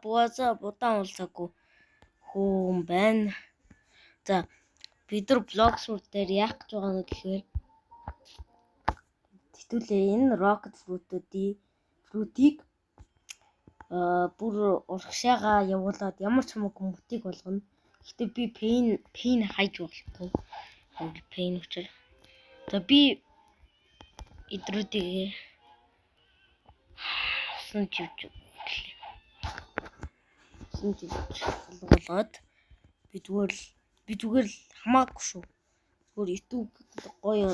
Буаза удаан уулзаагүй хүн байна. За, бид нар Blox Fruit дээр яах гэж байгаа нь гэхээр хэвтүүлээ энэ Rocket Fruit-уудыг fruit-ийг бүр урагшаага явуулаад ямар ч хамаагүй мөтийг болгоно. Гэхдээ би pain хайж болохгүй. Pain учраас. За, би эдрүүдийг усан живж гэлээ. Усан живж алгуулад би зүгээр л хамаагүй шүү. Зүгээр YouTube гоё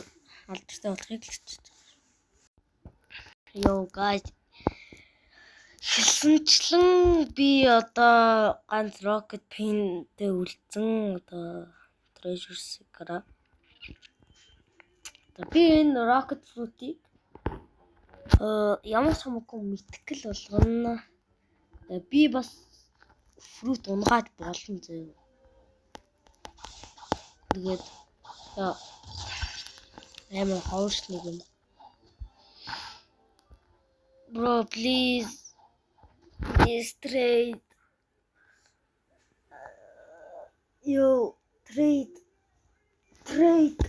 алдартай болохыг л хичээж байгаа. Yo guys, хэлсэнчлэн би одоо ганц Rocket Pin-тэй үлдсэн, одоо Treasure Seeker. За, би энэ Rocket Fruit-ийг ямар ч хамаагүй mythical болгоно. Би бас fruit унгааж болно зөө. Тэгээд амар ховш нэг юм. Bro, please. Please trade. Yo, trade. Trade.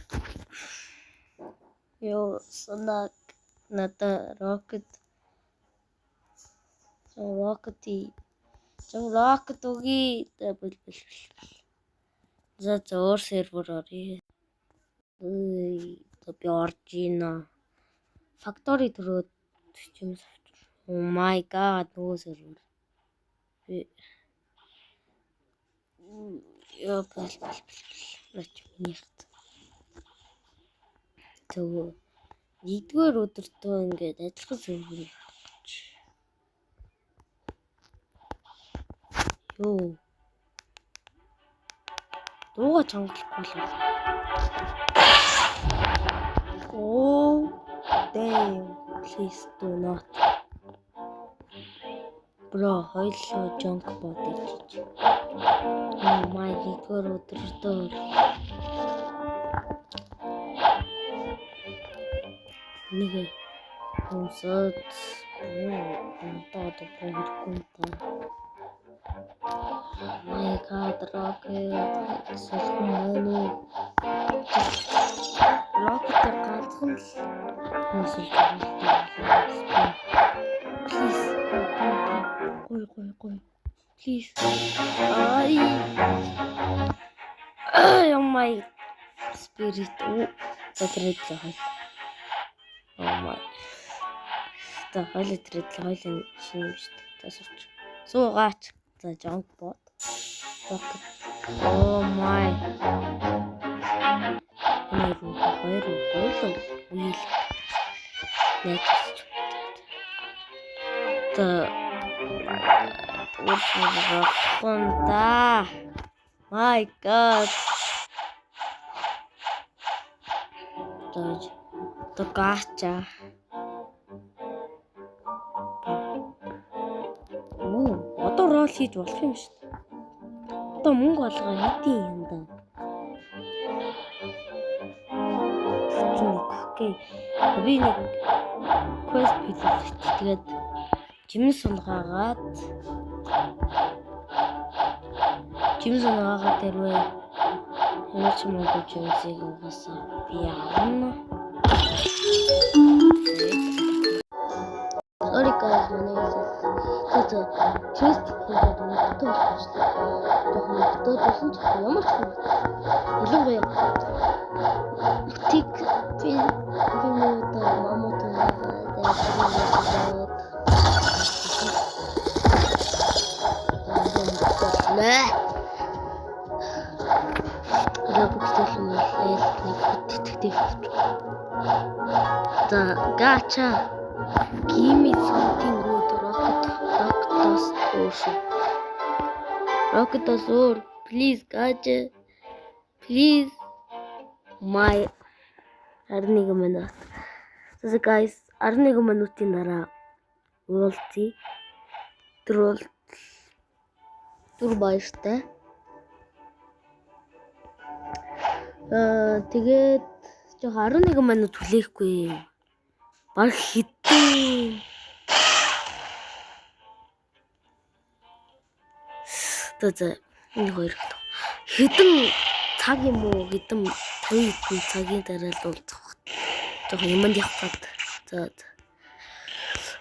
Yo, санак надаа rocket rocket чам rocket өгье. Бэл бэл бэл. За за, өөр сервер оръё. За, би орж ийна. Factory төрөөд юм авч. Oh my god, нөгөө сервер. Би яа, бэл бэл бэл бэл. Нач минийх. Зөв. Нэгдүгээр өдөртөө ингээд адилхан серверийг харах гэж. Йоо. Дууга чангалахгүй л. Oh damn. Please do not. Bro, хоёулаа junk bot гэж. Oh my, нэгдүгээр өдөртөө нэг өмсөд одоо хэрэггүй юм та. My god, rocket солих мөн үү? Rocket ганцхан л өмсөж байгаа. Please. Гой гой гой. Please. Ай. Oh my spirit. За, trade лээ хойл. Oh my. За, хойлоо trade лээ, хойлоо шинэ юм шүү дээ. За, сууч. Суугаач. За, junk bot. Rocket. Oh my. Нэг хоёр хоёулаа үйл. Найз. За, өөрөөр да. My god. За, gacha. Оо, одоо roll хийж болох юм шүү дээ. Одоо мөнгө олгоо хэдийн юм да. 41. Okay. Би нэг quest хийлгэж, тэгээд gems унгаагаад ирвэ. Ямар ч мөнгө gems ийг угаасаа би авна. Sorry guys, манай за chest хийгээд мөнгөтэй болчихлоо. Жохон мөнгөтэй болсон ч ямар ч юм. Ялангуяа тик би нэг удаа мамут унаагаад нэ. Robux төлөв нэг detective авч. За, gacha. Give me something good. Rocket Rocket-оос өөр шүү. Rocket-оос өөр. Please gacha. Please. My 11 минут. За guys, 11 минутын дараа уулзъя. Тэр бол түр баяртай. Тэгээд жоо 11 минут хүлээхгүй. Баг хэдэн За за, энэ хоёр хэдэн цаг юм уу, хэдэн 50 хэдэн цагийн дараа л уулзах. Жоохон юмд явах гээд. За за.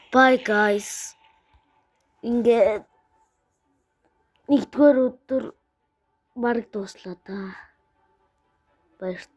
Bye, guys. Ингээд нэгдүгээр өдөр бараг дууслаа да. Баяртай.